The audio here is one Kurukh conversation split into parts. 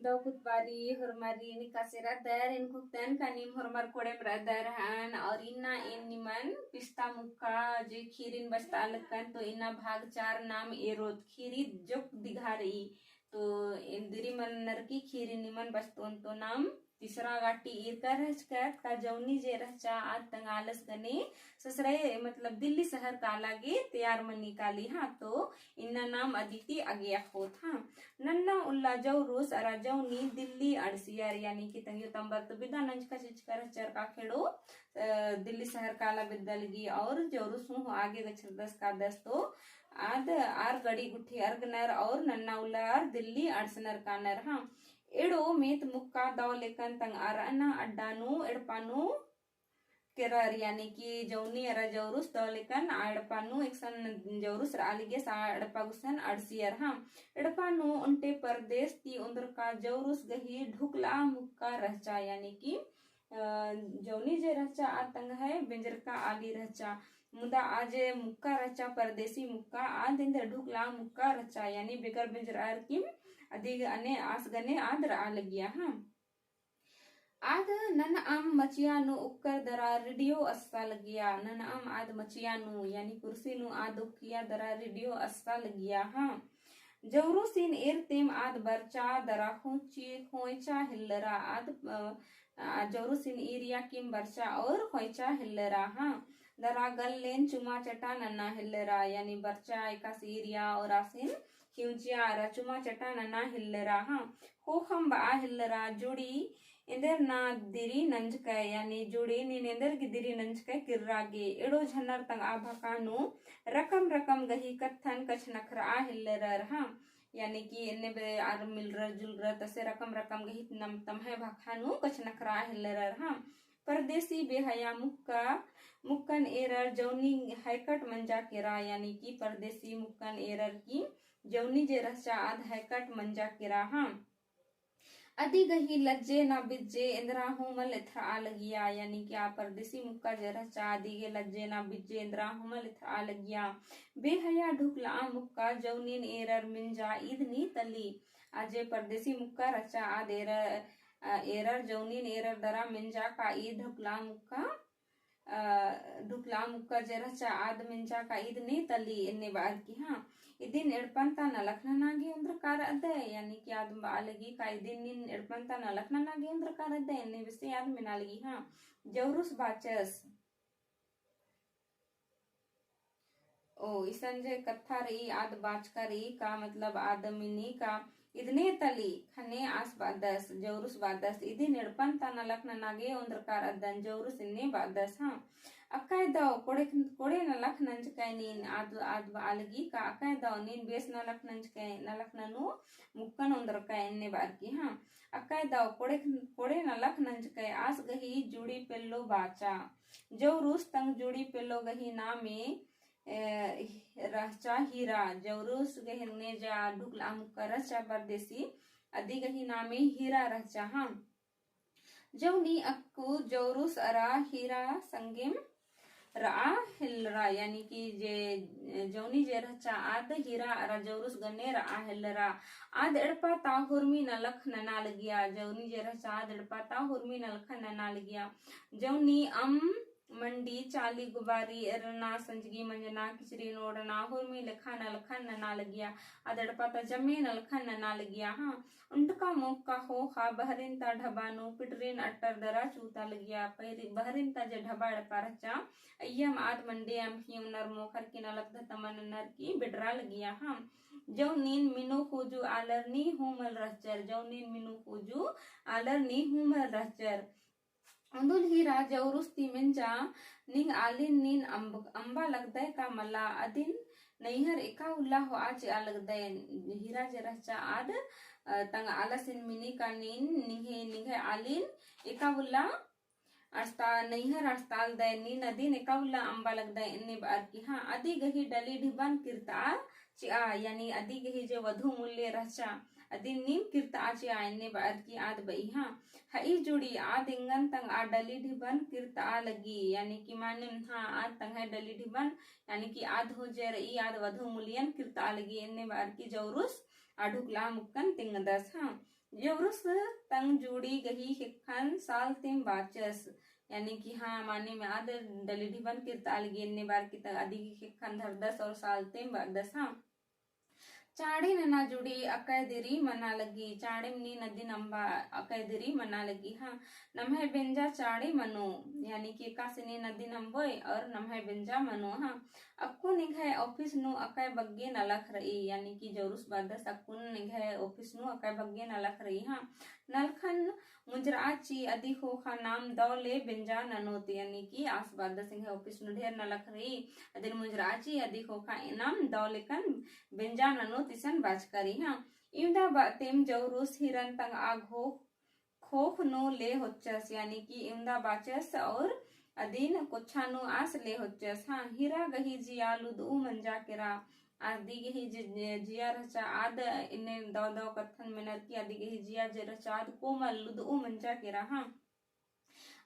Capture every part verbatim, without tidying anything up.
दव कुत बारी होरमारिन एकासे रअदर, एन खुक्तन का नीम होरमर कोड़ेम रअदर हन, और इन्ना एन निमन पिस्ता मुक्का जे खीरिन बचता लगकन, तो इन्ना भाग चार नाम एरोत खीरी जोक दिघा रई। तो एन दिरी मनर की खीरी निमन बचतोन तो नाम तीसरा गाटी ईरका रहचकत का जौनी जे रहचा आद तंग आलस गने ससुराय मतलब दिल्ली शहर काला गे तैयार मनी काली। हाँ, तो इन्ना नाम अदिती अगे अख़ोत। हाँ, नन्ना उल्ला जौरुस अरा जौनी दिल्ली अंड़सियर, यानी कि तंग्यो तम्बर तो बिदा नंजका चिचका रहचर का खेड़ो, अ, दिल्ली शहर काला बिद्दा लगी और जौरुस हूँ आगे गछरदस कादस तो आद आर गड़ी गुट्ठी अर्गनर और नन्ना उल्ला आर दिल्ली अंड़सनर कानर। हाँ, एड़ो मेत मुक्का दव लेकन तंग आर अन्ना अड्डा नू एड़पा नू केरर, यानी कि जौनी अरा जौरुस दव लेकन आ एड़पा नू एकसन जौरुस रआ लगियस आ एड़पा गुसन अंड़सियर। हाँ, एड़पा नू ओन्टे परदेस ती ओन्द्रका जौरुस गही ढुकला मुक्का रहचा, यानी कि, अ, जौनी जे रहचा आ तंग्है बेंजरका आली रहचा। मुदा आ जे मुक्का रहचा, परदेसी मुक्का, आद एन्देर ढुकला मुक्का रहचा, यानी बेगर बेंजरअर किम अदिगने आस गने आद रआ लगिया। हाँ, आद ननअम मचिया नू उक्कर दरा रेडियो अस्सा लगिया। ननअम आद मचिया नू, यानी कुर्सी नू आद उक्किया दरा रेडियो अस्सा लगिया। हाँ, जौरुसिन एरतेम आद बरचा दरा खोंची, खोंयचा हेल्लरा। आद, अ, आ, जौरुसिन ईरिया किम बरचा और खोंयचा हेल्लरा। हाँ, दरा गल्लेन चुमा चटा नना हेल्लरा, यानी बरचा एकासे ईरिया और आसिन खिउचिया अरा चुमा चटा नना हेल्लरा। हाँ, ख़ोख़म बआ हेल्लरा, जुड़ी एन्देर ना दिरी नंजकय, यानी जुड़ी नीन एन्देर गे दिरी नंजकय किर्रा गे। एड़ो झनर तंग आ भखा नू रकम रकम गही कत्थन कछनखरआ हेल्लरर। हाँ, यानी कि एन्ने बे आर मिलरर जुलरर तसे रकम रकम गही नम तम्है भखा नू कछनखरआ हेल्लरर। हाँ, परदेसी बेहया मुक्का, मुक्कन एरर जौनी हैकट मंजा केरा, यानी कि परदेसी मुक्कन एरर की जौनी जे रहचा आद हैकट मंजा केरा। हाँ, अदी गही लज्जे ना बिज्जे एन्दरा हूँ मल एथरआ लगिया, यानी कि आ परदेसी मुक्का जे रहचा अदी गे लज्जे ना बिज्जे एन्दरा हूँ मल एथरआ लगिया। बेहया ढुकला मुक्का जौनीन एरर मिंजा ईद नी तली। आ जे परदेसी मुक्का रहचा आद एरर, अ, एरर जौनीन एरर दरा मिंजा का ईद ढुकला मुक्का अ, ढुकला मुक्का जे रहचा आद मिंजा का ईद नी तली एन्ने बअर की। हाँ, इदिन एड़पन ता नलख नना गे ओन्द्रका रअदय, यानी कि आद बआ लगी का इदिन नीन एड़पन ता नलख नना गे ओन्द्रका रअदय एन्ने बेसे आद मेना लगी। हाँ, जौरुस बाचस। ओ, इसन जे कत्था रई, आद बाचका रई का, मतलब आद मिनी का इदने तली खने आस बादस, जौरुस बादस, इदिन एड़पन ता नलख नना गे ओन्द्रका रअदन, जौरुस इन्ने बादस। हाँ, अक्काय दव कोड़े, कोड़े नलख नंजकय नीन, आद, आद बआ लगी का अक्काय दव नीन बेस नलख नंजकय, नलख ननु मुक्कन ओन्द्रकय एन्ने बअर की। हाँ, अक्काय दव कोड़े, कोड़े नलख नंजकय आस गही जुड़ी पेल्लो बाचा। जौरुस तंग जुड़ी पेल्लो गही नामे, ए, रहचा हीरा, जौरुस गही ने जा ढुकला मुक्का रहचा परदेसी, अदी गही नामे हीरा रहचा। हाँ, जौनी अक्कु जौरुस अरा हीरा संगेम रआ हेल्लरा, यानी कि जे जौनी जे रहचा आद हीरा अरा जौरुस गने रआ हेल्लरा। आद एड़पा ता हुरमी नलख नना लगिया, जौनी जे रहचा आद एड़पा ता हुरमी नलख नना लगिया। जौनी अम मंडी, चाली, गुबारी, एरना, संजगी, मंजना, किचरी, नोड़ना, हुरमी लेखा नलखन नना लगिया। आद एड़पा ता जम्मे नलखन नना लगिया। हाँ, उंटका मोक्का ख़ोख़ा, बहरिन ता ढबा नू, पिटरिन अट्टर दरा चूता लगिया। पैरी-, बहरिन ता जे ढबा एड़पा रहचा, अइय्यम आद मंडी अम्खी उनर मोखर की नलख धतमन ननर की बिडरा लगिया। हाँ, जौनीन मिनु खुजू आलर नी हूँ मल रहचर, जौनीन मिनु खुजू आलर नी हूँ मल रहचर। उन्दुल हीरा जौरुस ती मेंजा, निंग आलिन नीन अम्ब-, अम्बा लगदय का मला, अदिन नैहर एका उल्ला होआ चिआ लगदय। हीरा जे रहचा आद, अ, तंग आलसिन मिनी का नीन, निंग्है, निंग्है आलिन एका उल्ला अस्ता-, नैहर अस्तालदय, नीन अदिन एका उल्ला अम्बा लगदय एन्ने बअर की। हाँ, अदी गही डली ढिबन किर्तआ चिआ, यानी अदी गही जे वधु मूल्य रहचा, अदिन नीन किर्तआ चिआ एन्ने बअर की आद बई। हाँ, हई जुड़ी आद एंगन तंग आ डली ढिबन किर्तआ लगी, यानी कि माने, हाँ, आद तंग्है डली ढिबन, यानी कि आद हूँ जे रई आद वधु मूल्यन किर्तआ लगी एन्ने बअर की जौरुस आढुकला मुक्कन तिंगदस। हाँ, जौरुस तंग जुड़ी गही ख़ेक्खन साल तिम बाचस, यानी कि हाँ, माने में आद डली ढिबन किरता लगी एन्ने बार की तंग अदी गही ख़ेक्खन धरदस और साल तिम बाचस। हाँ, चाड़े नना जुड़ी अकय दिरी मना लगी, चाड़ेम नीन अदिन अम्बा अकय दिरी मना लगी। हाँ, नम्है बेंजा चाड़े मनो, यानी कि एकासे नीन अदिन अम्बोय और नम्है बेंजा मनो। हाँ, अक्कुन एंग्है office नू अकय बग्गे नलख रई, यानी कि जौरुस बादस अक्कुन एंग्है office नू अकय बग्गे नलख रई। हाँ, नलखन मुंजरआ ची अदी ख़ोख़ा नाम दव ले बेंजा ननोत, यानी कि आस बादस एंग्है office नू ढेर नलख रई, अदिन मुंजरआ ची अदी ख़ोख़ा नाम दव लेकन बेंजा ननोत इसन बाचका रई। हाँ, इवंदा बअतेम जौरुस हीरन तंगआ ख़ोख़ नू ले होचस, यानी कि इवंदा बाचस और अदिन कोच्छा नू आस ले होचस। हाँ, हीरा गही जिया लुदऊ मंजा केरा, अदी गही जि-, जिया रहचा आद एन्ने दव दव कत्थन मेनर की अदी गही जिया जे रहचा आद कोमल लुदऊ मंजा केरा। हाँ,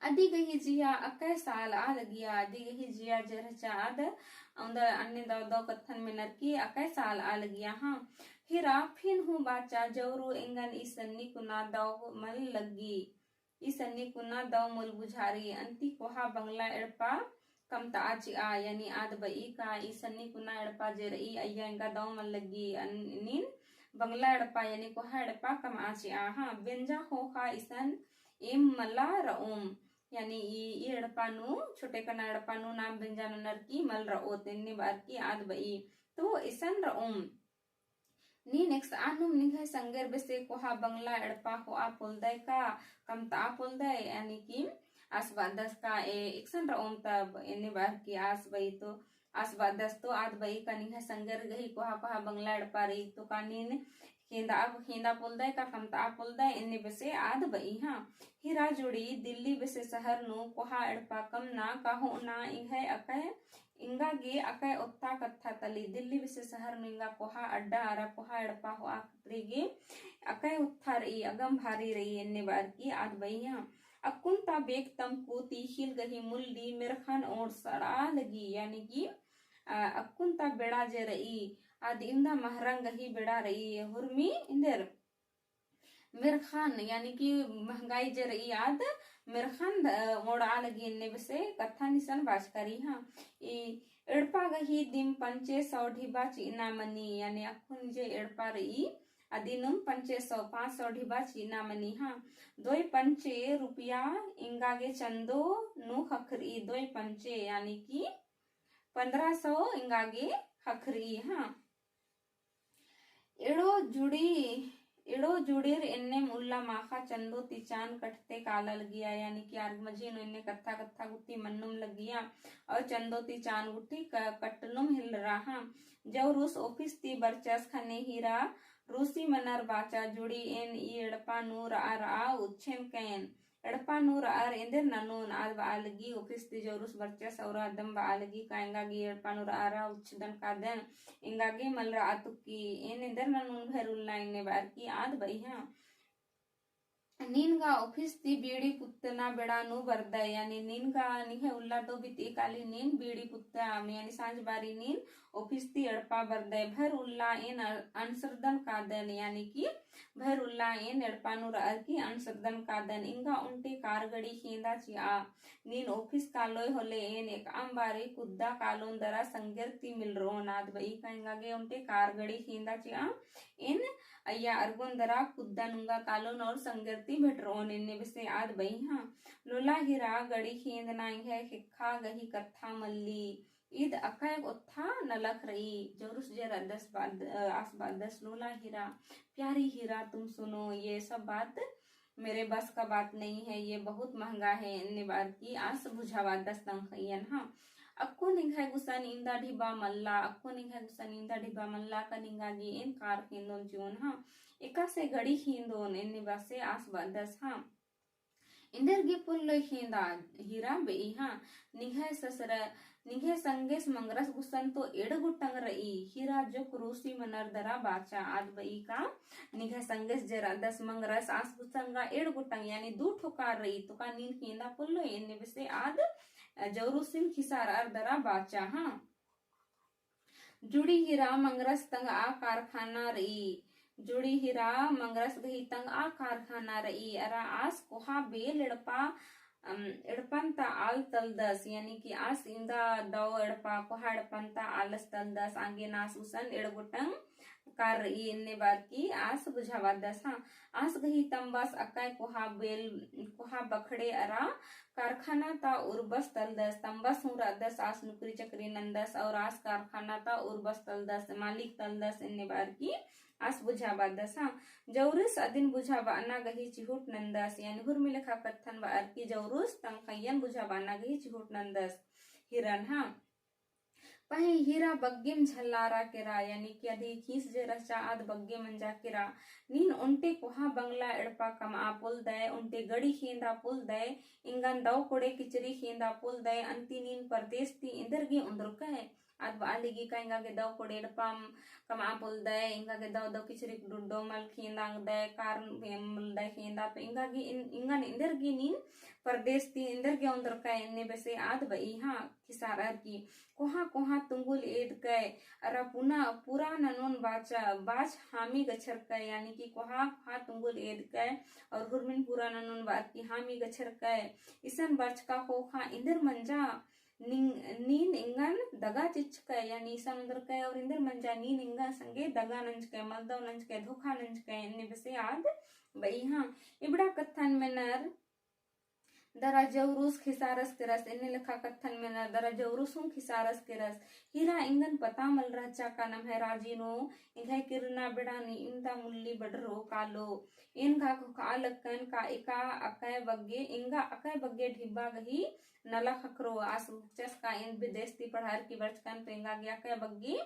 अदी गही जिया अकय साल आ लगिया, अदी गही जिया जे रहचा आद, अवंदा अन्ने दव दव कत्थन मेनर की अकय साल आ लगिया। हाँ, हीरा फिन हूँ बाचा जौरु एंगन ई सन्नी कुना दव मल लग्गी। ई सन्नी कुना दव मल बुझारी, अन्ती कोहा बंगला एड़पा कमतआ चिआ, यानी आद बई का ई सन्नी कुना एड़पा जे रई अइया एंगा दव मल लग्गी, अन-, नीन बंगला एड़पा यानी कोहा एड़पा कमआ चिआ। हाँ, बेंजा ख़ोख़ा इसन एम मला रओम, यानी ई, ई एड़पा नू, छोटे कना एड़पा नू नाम बेंजा ननर की मल रओत, एन्ने बअर की आद बई। तो इसन रओम। नीन एकसआ नुम निंग्है संगेर बेसे कोहा बंगला एड़पा होआ पोलदय का कमतआ पोलदय, यानी कि आस बादस का ए एकसन रओम तब एन्ने बअर की आस बई तो, आस बादस तो आद बई का निंग्है संगेर गही कोहा कोहा बंगला एड़पा रई तो का नीन ख़ेंदआ, ख़ेंदा पोलदय का कमतआ पोलदय एन्ने बेसे आद बई। हाँ, हीरा जुड़ी दिल्ली बेसे शहर नू कोहा एड़पा कमना का होअना एंग्है अकय एंगा गे अकय ओत्था कत्था तली, दिल्ली बेसे शहर नू एंगा कोहा अड्डा अरा कोहा एड़पा होआ खतरी गे अकय ओत्था रई, अगम भारी रई एन्ने बअर की आद बई। हाँ, अक्कुन ता बेक तमकु तीख़िल गही मुल्ली मेरखन ओंड़ सड़ा लगी, यानी कि, आ, अक्कुन ता बेड़ा जे रई, आद इवंदा महरंग गही बेड़ा रई, हुरमी एन्देर मेरखन, यानी कि महंगाई जे रई आद मेरखन द-, ओंड़आ लगी एन्ने बेसे कत्थन इसन बाचका रई। हाँ, ई एड़पा गही दिम पंचे सौ ढिबा चिअना मनी, यानी अक्कुन जे एड़पा रई, अदिनुम पंचे सौ, पाँच सौ ढिबा चिअना मनी। हाँ, दोय पंचे रुपया एंगा गे चंदो नू ख़क्खरई, दोय पंचे, यानी कि पन्द्रह सौ एंगा गे ख़क्खरई। हाँ, एड़ो जुड़ी, एड़ो जुड़िर एन्नेम उल्ला माख़ा चंदो ती चान कटते काला लगिया, यानी कि आर मझी नू एन्ने कत्था कत्था गुट्ठी मन्नुम लगिया और चंदो ती चान गुट्ठी क-, कटनुम हेलरा। हाँ, जौरुस office ती बरचस ख़ने हीरा रूसी मनर बाचा जुड़ी एन ई एड़पा नू रआ रआ उच्छेन कैन। एड़पा नू रअर एन्देर ननोन आद बआ लगी, office ती जौरुस बरचस और अदम बआ लगी का एंगा गे एड़पा नू रआ रआ उच्छदन कादन, एंगा गे मल रआ तुक्की, एन एन्देर ननोन भैर उल्ला एन्ने बअर की आद बई। हाँ, नीन गा office ती बीड़ी पुत्तना बेड़ा नू बरदय, यानी नीन गा निंग्है उल्ला दो बितई काली नीन बीड़ी पुत्ता, यानी सांझ बारी नीन office ती एड़पा बरदय, भैर उल्ला एन अ-, अंसरदन कादन, यानी कि भैर उल्ला एन एड़पा नू रअर की अंसरदन कादन, एंगा ओन्टे कार गड़ी ख़ेंदा चिआ, नीन office कालोय होले एन एकअम बारी कुद्दा कालोन दरा संगेर ती मिलरओन आद बई का एंगा गे ओन्टे कार गड़ी ख़ेंदा चिआ, एन अइया अरगोन दरा कुद्दा नुंगा कालोन और संगेर ती भेटरओन एन्ने बेसे आद बई। हाँ, लोला हीरा गड़ी ख़ेंदना एंग्है ख़ेक्खा गही कत्था मल्ली, ईद अकय ओत्था नलख रई, जौरुस जे रअदस बाद, अ, आस बादस लोला हीरा, प्यारी हीरा तुम सुनो, ये सब बात मेरे बस का बात नहीं है, ये बहुत महंगा है, एन्ने बअर की आस बुझाबादस तंग्हैयन। हाँ, अक्कुन एंग्है गुसन इवंदा ढिबा मल्ला, अक्कुन एंग्है गुसन इवंदा ढिबा मल्ला का निंगा गे एन कार ख़ेंदोन चिओन। हाँ, एकासे गड़ी ख़ेंदोन, एन्ने बेसे आस बादस। हाँ, एन्देर गे पोल्लोय ख़ेंदा हीरा बई। हाँ, निंग्है ससरा, निंग्है संगेस मंगरस गुसन तो एंड़ गोटंग रई, हीरा जोक रूसी मनर दरा बाचा आद बई का, निंग्है संगेस जे रअदस मंगरस आस गुसन गा एंड़ गोटंग, यानी दू ठो कार रई, तो का नीन ख़ेंदा पोल्लोय एन्ने बेसे आद, अ, जौरुसिन खिसारअर दरा बाचा। हाँ, जुड़ी हीरा मंगरस तंगआ कारखाना रई, जुड़ी हीरा मंगरस गही तंगआ कारखाना रई। अरा आस कोहा बेल एड़पा, अम, एड़पन ता आल तलदस, यानी कि आस इन्दा दौ एड़पा, कोहा एड़पन ता आलस तलदस, आंगे नास उसन एड़गोटंग कार रई एन्ने बार की आस बुझाबादस। हाँ, आस गही तम्बस अकय कोहा बेल, कोहा बखड़े अरा कारखाना ता उर्बस तलदस, तम्बस हूँ रअदस, आस नुकरी चकरी नन्दस और आस कारखाना ता उर्बस तलदस, मालिक तलदस एन्ने बार की आस बुझाबादस। हाँ, जौरुस अदिन बुझाबाना गही चिहुट नन्दस, यानी हुरमी लेखा कत्थन बअर की जौरुस तंगखइयन बुझाबाना गही चिहुट नन्दस हीरन। हाँ, पहें हीरा बग्गेम झल्लारा केरा, यानी कि अदी खीस जे रहचा आद बग्गे मंजा केरा। नीन ओन्टे कोहा बंगला एड़पा कमआ पोलदय, ओन्टे गड़ी खेंदा पोलदय, एंगन दौ कोड़े किचरी खेंदा पोलदय, अन्ती नीन परदेस ती एन्देरगे ओन्द्रकय। आद बआ लगी का एंगा गे दौ कोड़े एड़पाम कमआ पोलदय, एंगा गे दौ दौ किचरी डुड्डो मल खेंदा ओंगदय, कार मलदय खेंदा, तो एंगा गे इन-, एंगन एन्देरगे नीन परदेस ती एन्देरगे ओन्द्रकय एन्ने बेसे आद बई। हाँ, खिसारर की कोहा कोहा तुंगुल एदकय, अरा पुना पूरा ननोन बाचा, बाच हामी गछरकय, यानी कि कोहा कोहा तुंगुल एदकय, और हुरमिन पूरा ननोन बार की हामी गछरकय। इसन बरचका ख़ोख़ा एन्देर मंजा, निंग-, नीन एंगन दगा चिच्चकय, यानी इसन ओन्द्रकय और एन्देर मंजा नीन एंगन संगे दगा नंजकय, मलदौ नंजकय, धोखा नंजकय, एन्ने बेसे आद बई। हाँ, इबड़ा कत्थन मेनर दरा जौरुस खिसारस केरस, एन्ने लेखा कत्थन मेनर दरा जौरुस हूँ खिसारस केरस। हीरा एंगन पता मल रहचा का नम्है राजी नू एंग्है किर्रना बेड़ा नू इन्ता मुल्ली बडरो कालो। एन घोखा लक्कन का एका अकय बग्गे, एंगा अकय बग्गे ढिब्बा गही नला ख़क्खरो। आस गुकचस का एन बिदेस ती पढ़ार की बरचकन तो एंगा गे अकय बग्गे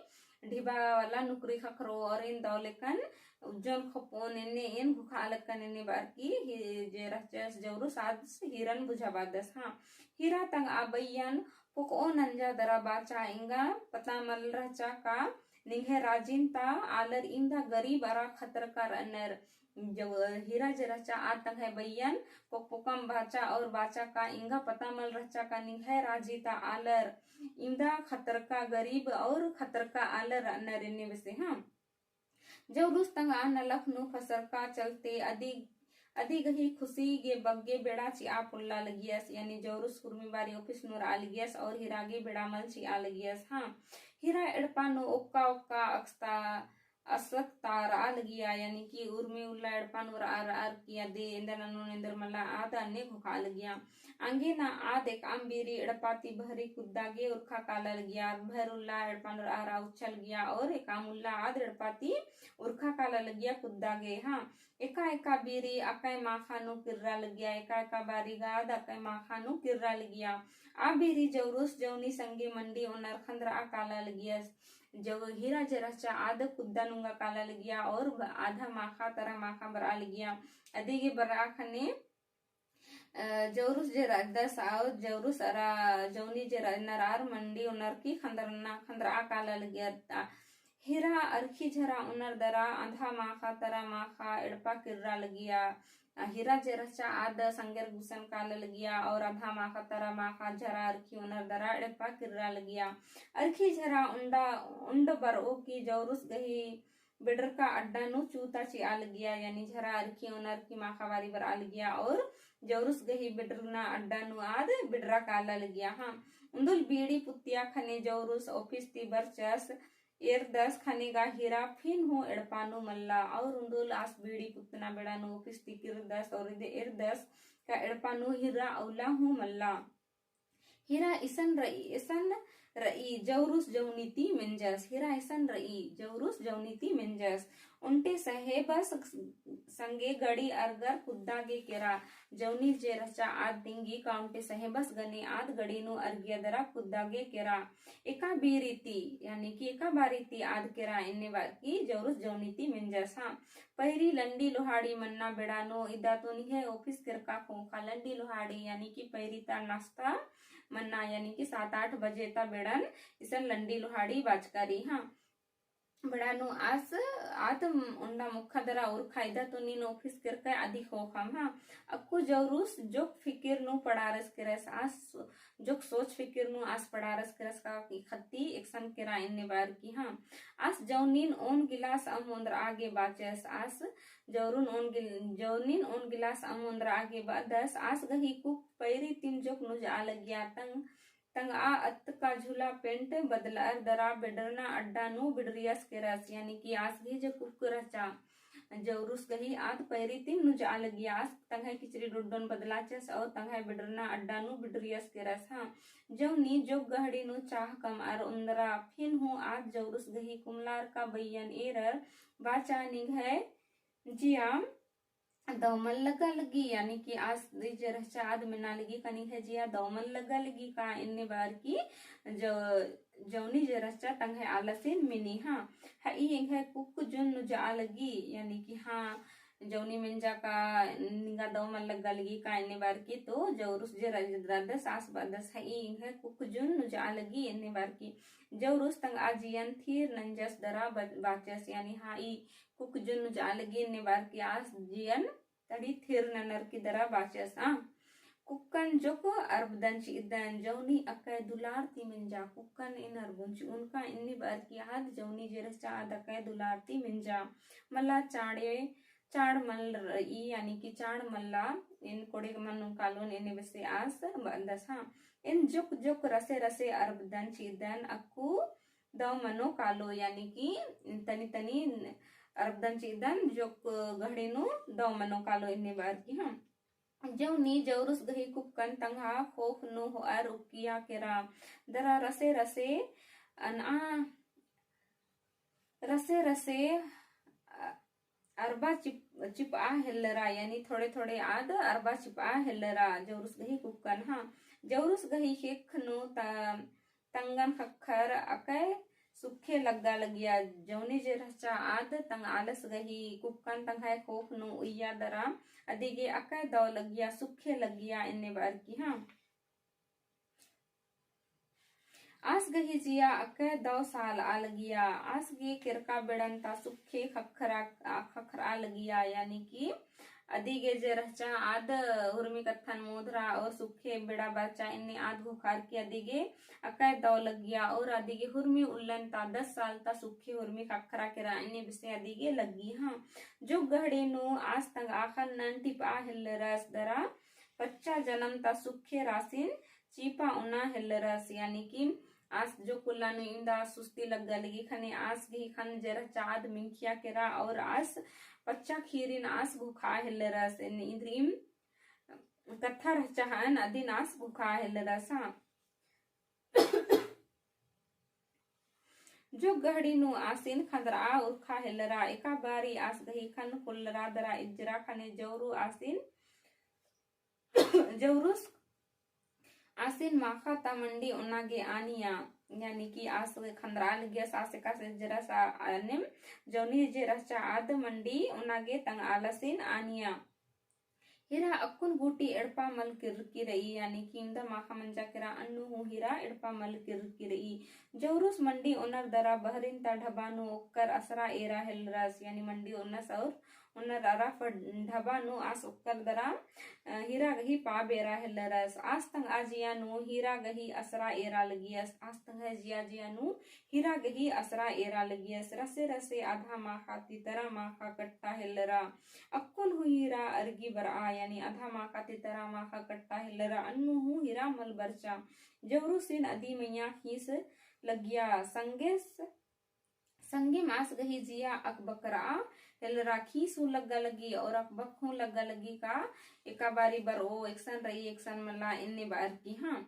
ढिबा वाला नुकरी ख़क्खरो और एन दौ लेकन उज्जोन ख़ोप्पोन एन्ने एन घोखा लक्कन एन्ने बार की ही-, जे रहचस जौरुस आद हीरन बुझाबादस। हाँ, हीरा तंगआ बइयन पोकओ नंजा दरा बाचा एंगा पता मल रहचा का निंग्है राजिन ता आलर इन्दा गरीब अरा खतरका रअनर। जब हीरा जे रहचा आद तंग्है बइयन पोक पोकम बाचा और बाचा का एंगा पता मल रहचा का निंग्है राजी ता आलर इन्दा खतरका गरीब और खतरका आलर रअनर एन्ने बेसे। हाँ, जौरुस तंगआ नलख नू फसरका चलते अदी, अदी गही खुशी गे बग्गे बेड़ा चिआ पोल्ला लगियस, यानी जौरुस हुरमी बारी office नू रआ लगियस और हीरा गे बेड़ा मल चिआ लगियस। हाँ, हीरा एड़पा नू ओक्का ओक्का अक्सता असकता रआ लगिया, यानी कि उर्मी उल्ला एड़पा नू रआ रअर की अदे एन्देर ननोन एन्देर मल्ला आद अन्ने घोखा लगिया। आंगे ना आद एकअम बीरी एड़पा ती बहरी कुद्दा गे उरखा काला लगिया, भर उल्ला एड़पा नू रआ रआ उच्छा लगिया और एकअम उल्ला आद एड़पा ती उरखा काला लगिया कुद्दा गे। हाँ, एका एका बीरी अकय माखा नू किर्रा लगिया, एका एका बारी गा आद अकय माखा नू किर्रा लगिया। आ बीरी जौरुस जौनी संगे मंडी ओनर खंदरआ काला लगियस। जब हीरा जे रहचा आद कुद्दा नुंगा काला लगिया और ब-, आधा माखा तरा माखा बरआ लगिया। अदिगे बरआ खने, अ, जौरुस जे रअदस और जौरुस अरा जौनी जे रअनर आर मंडी ओनर की खंदरना, खंदरआ काला लगिया। हीरा अरखी झरा ओनर दरा आधा माखा तरा माखा एड़पा किर्रा लगिया। अ, हीरा जे रहचा आद संगेर गुसन काला लगिया और आधा माखा तरा माखा झरा अरखी ओनर दरा एड़पा किर्रा लगिया। अरखी झरा उंडा, उंड बरओ की जौरुस गही बिडरका अड्डा नू चूता चिआ लगिया, यानी झरा अरखी ओनर की माखा बारी बरआ लगिया और जौरुस गही बिडरना अड्डा नू आद बिडरा काला लगिया। हाँ, उन्दुल बीड़ी पुत्तिया खने जौरुस office ती बरचस, एरदस खने गा हीरा फिन हूँ एड़पा नू मल्ला, और उन्दुल आस बीड़ी पुत्तना बेड़ा नू office ती किर्रदस, और इदे एरदस का एड़पा नू हीरा अउला हूँ मल्ला। हीरा इसन रई, इसन रई, जौरुस जौनी ती मेंजस, हीरा इसन रई, जौरुस जौनी ती मेंजस। ओन्टे सहेबस संगे गड़ी अरगर कुद्दा गे केरा, जौनी जे रहचा आद तिंगी का ओन्टे सहेबस गने आद गड़ी नू अरगिया दरा कुद्दा गे केरा। एका बीरी ती, यानी कि एका बारी ती आद केरा एन्ने बार की जौरुस जौनी ती मेंजस। हाँ, पैरी लंडी लोहाड़ी मन्ना बेड़ा नू इदा तो निंग्है office केरका ख़ोख़ा लंडी लोहाड़ी, यानी कि पैरी ता नाश्ता मन्ना, यानी कि सात आठ बजे ता बेड़न इसन लंडी लोहाड़ी बाचका रई। हाँ, बेड़ा नू आस आद ओन्टा मोख़ा दरा उरखा इदा तो नीन office केरकय अदी ख़ोख़म, हाँ। अक्कु जौरुस जोक फिकिर नू पड़ारस केरस आस, जोक सोच फिकिर नू आस पड़ारस केरस का ख़त्ती एकसन केरा एन्ने बअर की, हाँ। आस जौनीन ओन गिलास अम्म ओन्द्रआ गे बाचस आस, जौरुन ओन गिल-, जौनीन ओन गिलास अम्म ओन्द्रआ गे बअदस आस गही कुक पैरी तिम जोक नुजआ लगिया तंग तंगआ अत्त का झुला पेंट बदलअर दरा बेडरना अड्डा नू बिडरियस केरस, यानी कि आस गही जे कुक रहचा, जौरुस गही आद पैरी तिम नुजआ लगिया आस तंग्है किचरी डोड्डोन बदलाचस और तंग्है बेडरना अड्डा नू बिडरियस केरस, हाँ। जौनी जोक गहड़ी नू चाह कमअर ओन्द्रा फिन हूँ आद जौरुस गही कुमलार का बइयन एरर बाचा निंग्है जिया दौ मल लग्गा लगी, यानी कि आस जे रहचा आद मेना लगी का निंग्है जिया दौ मल लग्गा लगी का एन्ने बअर की जो, जौनी जे रहचा तंग्है आलसिन मिनी, हाँ। हई एंग्है कुक जुन नुजआ लगी, यानी कि हाँ, जौनी मेंजा का निंगा दौ मल लग्गा लगी का एन्ने बअर की तो जौरुस जे रज-, रदस आस बअदस हई एंग्है कुक जुन नुजआ लगी एन्ने बअर की जौरुस तंगआ जियन थीर नंजस दरा ब-, बाचस, यानी हाँ ई कुक जुन नुजआ लगी एन्ने बअर की आस जियन तड़ी थिर ननर की दरा बाचस, आ। कुक्कन जोक अरबदन चिअदन, जौनी अकय दुलार ती मेंजा, कुक्कन एन अरबुन चिउन का एन्ने बअर की आद जौनी जे रहचा आद अकय दुलार ती मेंजा। मला चाड़े, चाड़ मल रई, यानी कि चाड़ मल्ला, एन कोड़े मनो कालोन एन्ने बेसे आस बअदस, हाँ। एन जोक जोक रसे रसे अरबदन चिअदन अक्कु दौ मनो कालो, यानी कि तनी तनी अरबदन चिअदन जोक गहड़ी नू दौ मनो कालो एन्ने बअर की, हाँ। जौनी जौरुस गही कुक्कन तंग्हा ख़ोख़ नू होअर उक्किया केरा दरा रसे रसे अनआ रसे रसे अ-, अरबा चिप-, चिपआ हेल्लरा, यानी थोड़े थोड़े आद अरबा चिपआ हेल्लरा, जौरुस गही कुक्कन, हाँ। जौरुस गही ख़ेख़ नू त-, तंगन ख़क्खर अकय सुखे लग्गा लगिया, जौनी जे रहचा आद तंग आलस गही कुक्कन तंग्है ख़ोख़ नू उइया दरा अदिगे अकय दौ लगिया सुखे लगिया एन्ने बअर की, हाँ। आस गही जिया अकय दौ सालआ लगिया, आस गे केरका बेड़न ता सुखे ख़क्खरा, आ, ख़क्खरआ लगिया, यानी कि अदिगे जे रहचा आद हुरमी कत्थन मोधरा और सुखे बेड़ा बरचा एन्ने आद घोखार की अदिगे अकय दौ लगिया और अदिगे हुरमी उल्लन ता दस साल ता सुखे हुरमी ख़क्खरा केरा एन्ने बेसे अदिगे लग्गी, हाँ। जोक गहड़ी नू आस तंगआ ख़न्नन टिपआ हेल्लरस दरा पच्चा जनम ता सुखे रासिन चीपा ओना हेल्लरस, यानी कि आस जोक उल्ला नू इवंदा सुस्ती लग्गा लगी ख़ने आस गही ख़न्न जे रहचा आद मिंखिया केरा और आस पच्चा खीरिन आस घोखा हेल्लरस, एन इन्द्रिम कत्था रहचा हन अदिन आस घोखा हेल्लरस, हाँ। जोक गहड़ी नू आसिन ख़न्दरआ उरखा हेल्लरा, एका बारी आस गही ख़न्न खोल्लरा दरा इज्जरा ख़ने जौरु आसिन जौरुस आसिन माखा ता मंडी ओना गे आनिया, यानी कि आस ख़न्दरआ लगियस आस एकासे जरा सा आनेम जौनी जे रहचा आद मंडी ओना गे तंग आलसिन आनिया। हिरा अक्कुन गूटी एड़पा मल किर्रकी रई, यानी कि इवंदा माखा मंजा केरा अन्नु हूँ हिरा एड़पा मल किर्रकी रई। जौरुस मंडी ओनर दरा बहरिन ता ढबा नू ओक्कर असरा एरा हेल्लरस, यानी मंडी ओनस और ओनर अरा फड-, ढबा नू आस ओक्कर दरा, अ, हिरा गही पाबेरा हेल्लरस। आस तंगआ जिया नू हिरा गही असरा एरा लगियस। आस तंगआ जिया जिया नू हिरा गही असरा एरा लगियस। रसे रसे आधा माखा ती तरा माखा कट्टा हेल्लरा। अक्कुन हूँ हिरा अरगी बरआ, यानी आधा माखा ती तरा माखा कट्टा हेल्लरा। अन्नु हूँ हिरा मल बरचा। जौरुसिन अदी मइय्याँ खीस लगिया। संगेस संगेम आस गही जिया अकबकरआ हेल्लरा। खीस हूँ लग्गा लगी और अकबक हूँ लग्गा लगी का एका बारी बरओ, एकसन रई, एकसन मला, एन्ने बअर की, हाँ।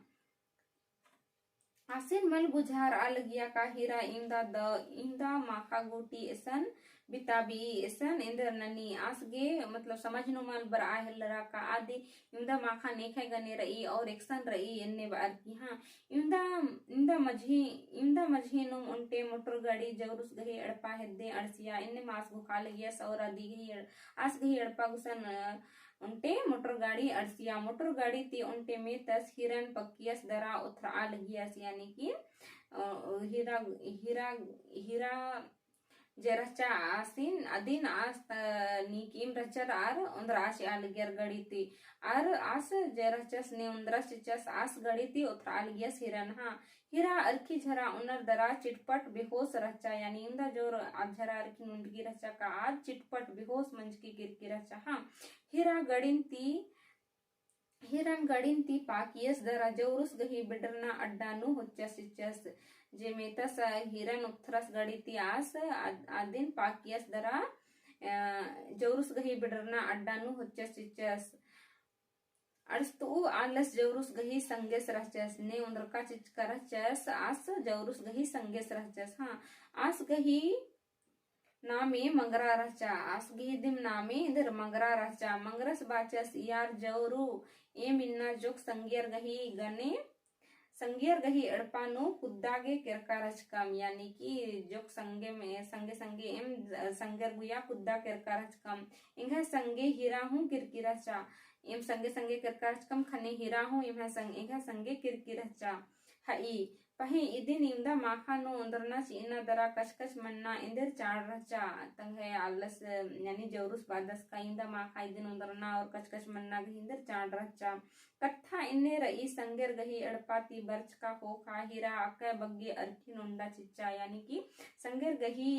आसिन मल बुझारआ लगिया का हिरा इवंदा द-, इवंदा माखा गूटी एसन बिताबी, एसन एन्देर ननी। आस गे, मतलब, समझ नू मल बरआ हेल्लरा का आदि इवंदा माखा नेखय गने रई और एकसन रई एन्ने बअर की, हाँ। इवंदा, इवंदा मझी, इवंदा मझी नुम ओन्टे मोटर गाड़ी जौरुस गही एड़पा हेद्दे अंड़सिया, एन्नेम आस घोखा लगियस और अदी गही एड़-, आस गही एड़पा गुसन, अ, ओन्टे मोटर गाड़ी अंड़सिया। मोटर गाड़ी ती ओन्टे मेतस हिरन पक्कियस दरा ओथरआ लगियस, यानी कि, अ, हिरा, हिरा, हिरा जे रहचा आसिन, अदिन आस त नीकिम रहचर आर ओन्द्रआ चिआ लगियर गड़ी ती। आर आस जे रहचस ने ओन्द्रआ चिच्चस आस गड़ी ती ओथ्रआ लगियस हिरन हाँ। हिरा अरखी झरा ओनर दरा चिटपट बेहोस रहचा, यानी इवंदा जोर आद झरा अरखिन उंडकी रहचा का आद चिटपट बेहोस मंजकी किरकी रहचा हाँ। हिरा गड़िन ती हिरन गड़िन ती पाकियस दरा जौरुस गही बिडरना अड्डा नू होच्चस चिच्चस। जे मेतस हिरन ओथ्रस गड़ी ती आस आद-, आदिन पाकियस दरा, अ, जौरुस गही बिडरना अड्डा नू होच्चस चिच्चस। अड़स्तु आलस जौरुस गही संगेस रहचस, ने ओन्द्रका चिच्चका रहचस, आस जौरुस गही संगेस रहचस। हाँ, आस गही नामे मंगरा रहचा, आस गही दिम नामे इन्दर मंगरा रहचा। मंगरस बाचस इयार जौरु, एम इन्ना जोक संगियर गही गने, संगियर गही एड़पा नू कुद्दा गे केरका रहचकम, यानी कि जोक संगे में, संगे संगे एम ज-, संगियर गुया कुद्दा केरका रहचकम। एंग्है संगे हिरा हूँ किरकी रहचा, एम संगे संगे केरका रहचकम खने हिरा हूँ एम्है संग-, एंग्है संगे किरकी रहचा। हई, पहें इदिन इवंदा माखा नू ओन्द्रना चिअना दरा कछकछ मन्ना एन्देर चाड़ रहचा। तंग्है आलस, यानी जौरुस बादस का इवंदा माखा इदिन ओन्द्रना और कछकछ मन्ना गही एन्देर चाड़ रहचा। कत्था एन्ने रई संगेर गही एड़पा ती बरचका ख़ोख़ा हिरा अकय बग्गे अरखिन ओन्डा चिच्चा, यानी कि संगेर गही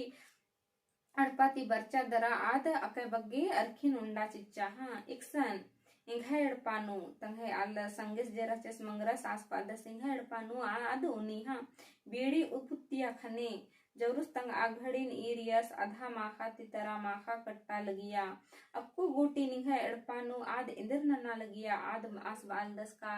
एड़पा ती बरचा दरा आद अकय बग्गे अरखिन ओन्डा चिच्चा। हाँ, एकसन एंग्है एड़पा नू, तंग्है आल संगेस जे रहचस मंगरस आस बादस एंग्है एड़पा नू आ-, आद ओनी हाँ। बीड़ी उपुत्तिया खने, जौरुस तंगआ घड़िन ईरियस अधा माखा ती तरा माखा कट्टा लगिया। अक्कु गूटी निंग्है एड़पा नू आद एन्देर नना लगिया, आद आस बालदस का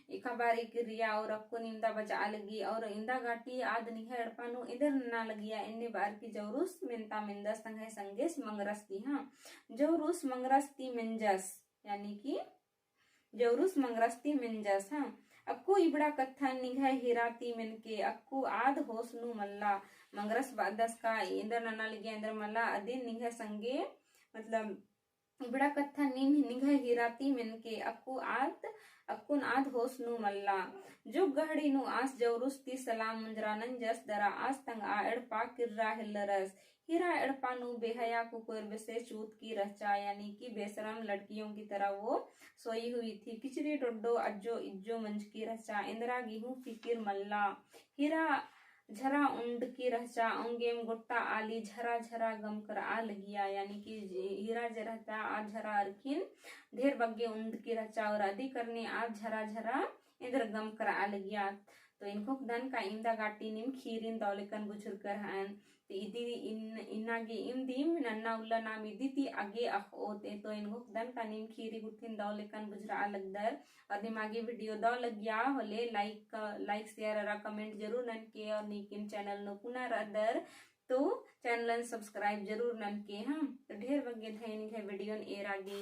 एका बारी किर्रिया और अक्कुन इवंदा बचआ लगी और इवंदा गाटी आद निंग्है एड़पा नू एन्देर नना लगिया, एन्ने बअर की जौरुस मेन्ता मेन्दस तंग्है संगेस मंगरस ती हाँ। जौरुस मंगरस ती मेंजस, यानी कि जौरुस मंगरस ती मेंजस हाँ। अक्कु इबड़ा कत्थन निंग्है हिरा ती मेनके, अक्कु आद होस नू मल्ला। मंगरस बादस का एन्देर नना लगिया एन्देर मल्ला, अदिन निंग्है संगे, मतलब, इबड़ा कत्था नीम निंग्है हिरा ती मेनके, अक्कु आद, अक्कुन आद होस नू मल्ला। जुग गहड़ी नू आस जौरुस ती सलाम मुंजरा नंजस दरा आस तंगआ एड़पा किर्रा हेल्लरस। हिरा एड़पा नू बेहया कुकोर बेसे चूतकी रहचा, यानी कि बेशरम लड़कियों की तरह वो सोई हुई थी। किचरी डोड्डो अज्जो इज्जो मंजकी रहचा, एन्दरा गे हूँ फिकिर मल्ला। हिरा झरा उंडकी रहचा, औंगेम गोट्टा आली झरा झरा गमकरआ लगिया, यानी कि जे-, हिरा जे रहचा आ झरा अरखिन ढेर बग्गे उंडकी रहचा और अदी करने आ झरा झरा एन्देर गमकरआ लगिया। तो एन ख़ोख़दन का इवंदा गाटी नीम खीरिन दव लेकन बुझुरकर हन। तो इदी इन-, इन्ना गे इम दिम नन्ना उल्ला नाम इदी ती आगे अख़ओत। तो एन ख़ोख़दन का नीम खीरी गुट्ठिन दव लेकन बुझुरआ लगदर। और दिम आगे video दव लगिया होले like, like, share अरा comment जरूर ननके और नीकिम channel नू पुना रअदर तो channel न subscribe जरूर ननके हाँ। तो ढेर बग्गे धैन निंग्है video न एरा गे।